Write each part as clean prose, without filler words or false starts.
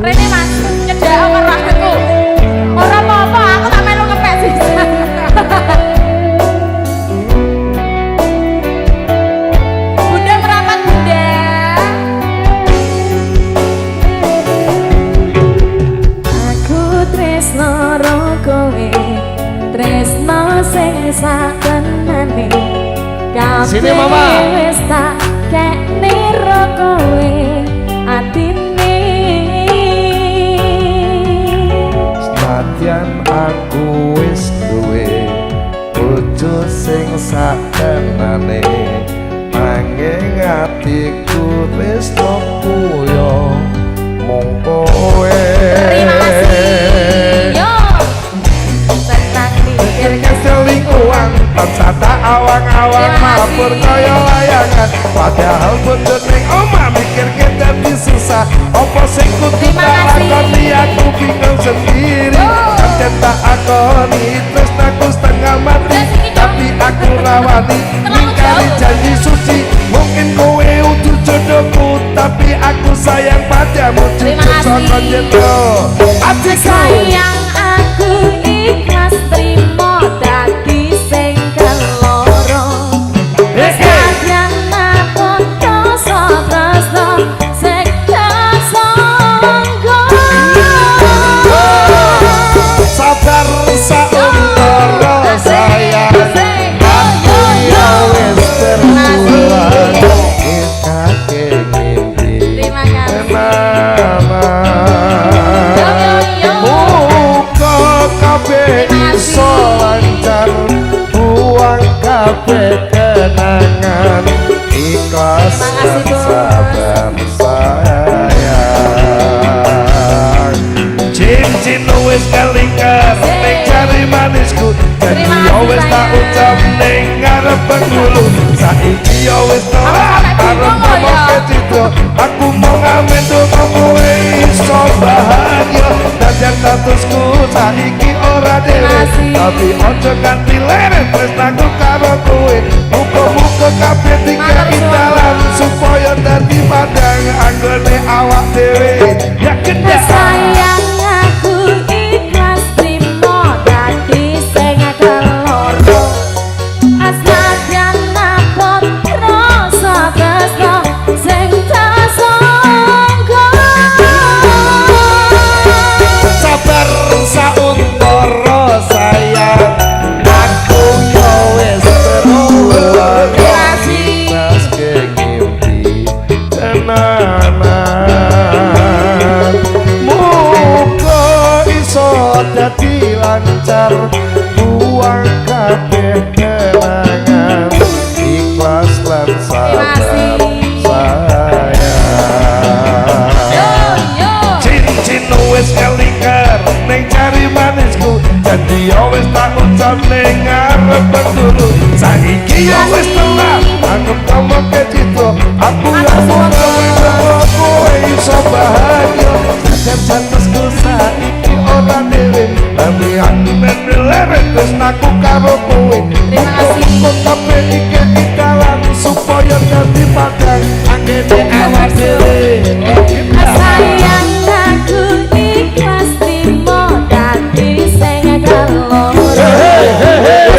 Rene Mas, nyedek karo aku. Ora apa-apa, aku tak melu ngepek sisan. Bunda merapat Bunda. Aku tresno ro kowe, tresno sing satenane. Sini, Mama. Wis tak kekne ro kowe atine. Senadyan aku wis duwe bojo sing satenane, nanging atiku tresnoku yo mung kowe. Terima kasih. Yo. Senang mikir Keselingkuhan tansah tak awang-awang Terima kasih. mabur kaya layangan, padahal bojo ning omah mikir dadi susah. Apa sing kudu Terima tak kasih. lakoni, aku bingung sendiri. Oh. Pancen tak akoni tresnaku setengah mati, Udah, sini dong. tapi aku rawani Terlalu ngingkari jauh. Janji suci. Mungkin kowe udu jodohku, tapi aku sayang padamu. Terima Jujur kasih. saka jero atiku. Sayang, aku ikhlas trimo dadi sing keloro. Eh, eh. Sayang, aku rasa tresno sing tak sangka. Sabar sauntara sayang, aku ya wis berjuang kakek ngimpi Terima kasih. Tenanan. Yo yo yo. Muga kabeh Terima kasih. iso lancar, buang kabeh kenangan, ikhlas Terima kasih, lan Bos. Sabar sayang. Cincin wis kelingkar ning jari manisku, janji Terima yo kasih, wis tak sayang. Ucap ning ngarep penghulu. Saiki yo wis telat Aku sampai arep bingung loh, ngomong ya. Ke Citra. Aku mau ngamen donga kowe iso bahagia. Nadyan statusku saiki ora dhewe, Kasih. Tapi ojo ganti leren tresnaku karo kowe. Muga-muga kabeh Matur dikai suwun. Dalan supaya dadi padang anggone awak dhewe yakin dak. Sayang, aku ikhlas trimo dadi sing keloro. Asnadyan abot rasa tresno sing tak sangka. Sabar sauntara sayang, aku yo wis berjuang. Terima kasih. Ikhlas ngimpi tenanan, muga iso dadi lancar, buang kabeh kenangan, ikhlas lan sabar kasih. Sayang. Yo yo. Cincin wis kelingkar ning jari manisku, janji yo wis tak ucap ning ngarep penghulu. Saiki yo wis telat anggep ngomong ke Citra. Aku yo Matur mau suwun. Kowe iso bahagia. Sadar statusku saiki ora dhewe, tapi aku ben leren tresnaku karo kowe. Terima kasih. Muga kabeh iki dalan supaya dadi padang anggene awak dhewe. Sayang, aku ikhlas trimo dadi sing keloro.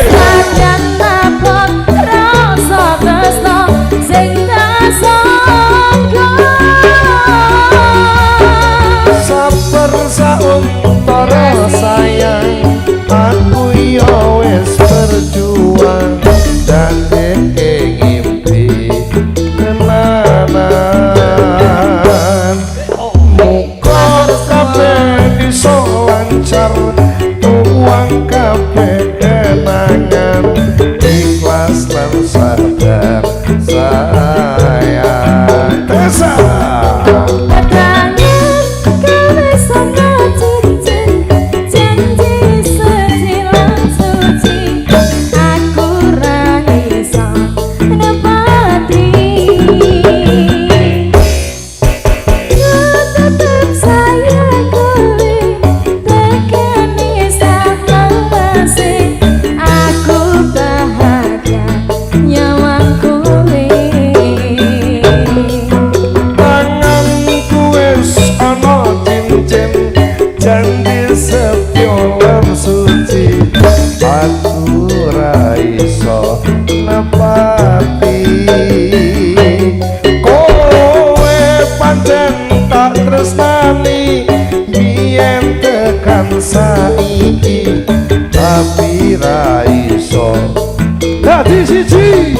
Sadyan abot rasa tresno sing tak sangka. Sabar sauntara sayang, aku yo wis berjuang dadeke ngimpi. Tekan saiki tapi ra iso dadi siji.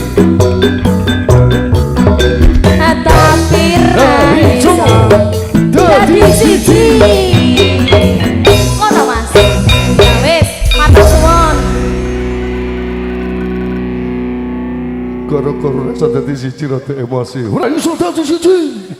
Tapi ra iso dadi siji. Ngono, Mas. Ya wis, matur suwun. Goro-goro iso dadi siji rada emosi. Ora iso dadi siji.